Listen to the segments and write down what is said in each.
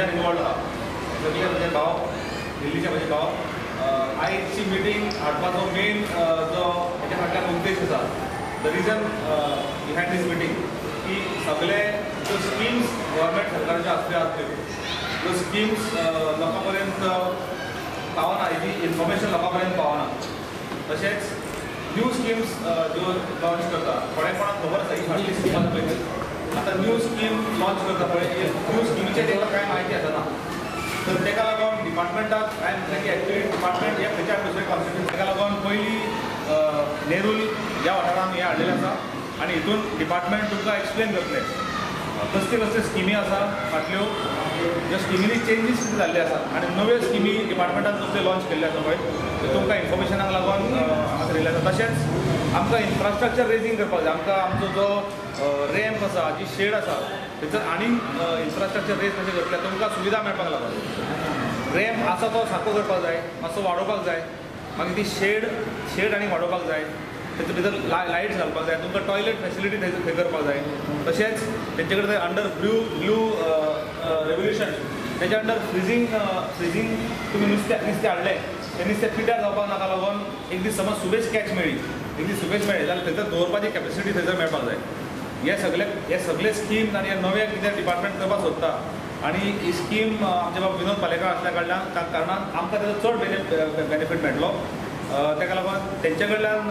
सगळ्यान इनवॉल्ड आहा, सगळे म्हजे भाव, दिल्लीचे म्हजे भाव. आयची मिटींग हाडपाचो मेन जो हेच्या फाटल्यान उद्देश आसा, the reason behind this meeting की सगळे ज्यो स्किम्स गव्हर्मेंट सरकारच्यो आसल्यो आसल्यो त्यो स्किम्स लोकां पर्यंत पावना, ही इन्फॉर्मेशन लोकां पर्यंत पावना. तशेंच न्यू स्किम्स ज्यो लॉन्च करता, थोड्या कोणाक खबर आसा ही फाटली स्कीम आसा पळय, आतां न्यू स्कीम लॉन्च करता पळय, न्यू स्किमीचेर तांकां कांय म्हायती आसना. तर ताका लागून डिपार्टमेंटाक हांवें म्हटलें की एक्चुअली डिपार्टमेंट हे खंयच्या दुसरे कॉन्स्टिट्युन्सी, ताका लागून पयलीं नेरूल ह्या वाठारांत हें हाडलेलें आसा आनी हितून डिपार्टमेंट तुमकां एक्सप्लेन करतलें कसले कसले स्किमी आसा फाटल्यो, ज्यो स्किमींनी चेंजीस कितें जाल्ले आसा आनी नव्यो स्किमी डिपार्टमेंटान कसल्यो लॉन्च केल्ले आसा पळय, त्यो तुमकां इन्फॉर्मेशनाक लागून हांगासर येयल्लें आसा. तशेंच आमकां इन्फ्रास्ट्रक्चर रेजींग करपाक जाय. आमकां आमचो जो रॅम्प आसा, जी शेड आसा, थंयसर आनीक इन्फ्रास्ट्रक्चर रेज कशें करतले, तुमकां सुविधा मेळपाक लागून. रॅम्प आसा तो सारको करपाक जाय, मातसो वाडोवपाक जाय, मागीर ती शेड आनी वाडोवपाक जाय, तातूंत भितर लायट्स घालपाक जाय, तुमकां टॉयलेट फेसिलिटी थंय करपाक जाय. तशेंच तेंचे कडेन अंडर ब्लू ब्लू रेवल्युशन तेच्या अंडर फ्रिजींग तुमी नुस्तें हाडलें तें नुस्तें पिड्ड्यार जावपाक नाका लागून एक दीस समज सुबेज कॅच मेळ्ळी, एक दीस सुबेज मेळ्ळी जाल्यार थंयसर दवरपाची कॅपेसिटी थंयसर मेळपाक जाय. हे सगळे स्कीम आनी हे नवे कितें डिपार्टमेंट करपाक सोदता आनी ही स्कीम आमचे बाब विनोद पालेकार आसल्या कारणान आमकां तेजो चड बेनिफीट मेळटलो. ताका लागून तेंचे कडल्यान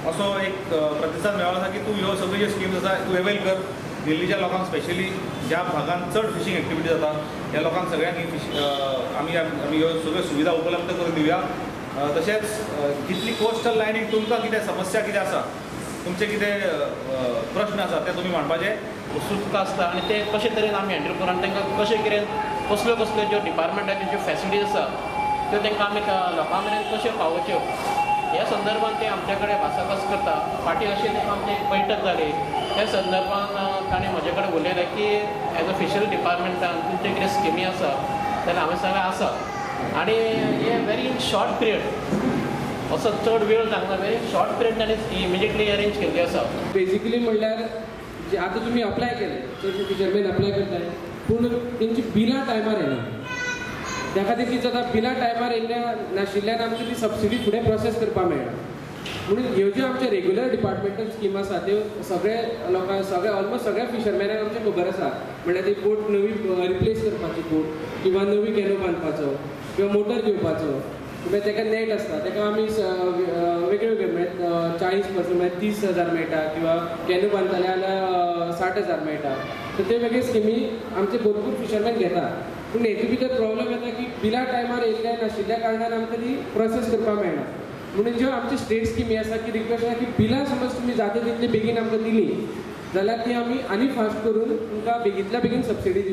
असो एक प्रतिसाद मेळ्ळो आसा की तूं ह्यो सगळ्यो ज्यो स्किम्स आसा तूं अवेल कर. दिल्लीच्या लोकांक स्पेशली ज्या भागांत चड फिशींग एक्टिविटी जाता ह्या लोकांक सगळ्यांक ही फिश आमी ह्यो सगळ्यो सुविधा उपलब्ध करून दिवया. तशेंच कितली कोस्टल लायनीक तुमकां कितें समस्या कितें आसा, तुमचे कितें प्रश्न आसा ते तुमी मांडपाचे. उत्सुकता आसता आनी ते कशे तरेन आमी हँडल करून आनी तांकां कशें कितें कसल्यो कसल्यो ज्यो डिपार्टमेंटाच्यो ज्यो फॅसिलिटीज आसा त्यो तांकां आमी लोकां मेरेन कश्यो पावोवच्यो ह्या संदर्भान ते आमच्या कडेन भासाभास करता. फाटीं अशी आमची एक बैठक जाली, त्या संदर्भान ताणें म्हजे कडेन उलयलें की एज अ फिशरी डिपार्टमेंटान तुमचे कितें स्किमी आसा जाल्यार हांवें सांगलें आसा आनी हे व्हेरी इन शॉर्ट पिरियड, असो चड वेळ सांगना, व्हेरी शॉर्ट पिरियड ताणें इमिजिएटली अरेंज केल्ली आसा. बेजिकली म्हणल्यार जे आतां तुमी अप्लाय केलें, चडशे फिशरमॅन अप्लाय करताय पूण तेंची बिलां टायमार येना, त्या खातीर कितें जाता, बिलां टायमार येयल्ल्या नाशिल्ल्यान आमकां ती सबसिडी फुडें प्रोसेस करपाक मेळना. म्हणून ह्यो ज्यो आमचे रेगुलर डिपार्टमेंटल स्कीम आसा त्यो सगळे लोकांक, सगळे ऑलमोस्ट सगळ्या फिशरमॅनाक आमचें खबर आसा. म्हणल्यार ती बोट नवी रिप्लेस करपाची बोट किंवा नवी कॅनो बांदपाचो किंवा मोटर घेवपाचो, किंवा ताका नेट आसता ताका आमी वेगळे वेगळे म्हळ्यार 40% म्हळ्यार 30,000 मेळटा किंवा कॅनो बांदताले जाल्यार 60,000 मेळटा. सो ते वेगळे स्किमी आमचे भरपूर फिशरमॅन घेता पूण हेतून भितर प्रॉब्लम येता की बिलां टायमार येयल्ल्या नाशिल्ल्या कारणान आमकां ती प्रोसेस करपाक मेळना. म्हणून ज्यो आमची स्टेट स्किमी आसा की रिक्वेस्ट आसा की बिलां समज तुमी जाता तितली बेगीन आमकां दिली जाल्यार ती आमी आनी फास्ट करून तुमकां बेगींतल्या बेगीन सबसिडी दिवं.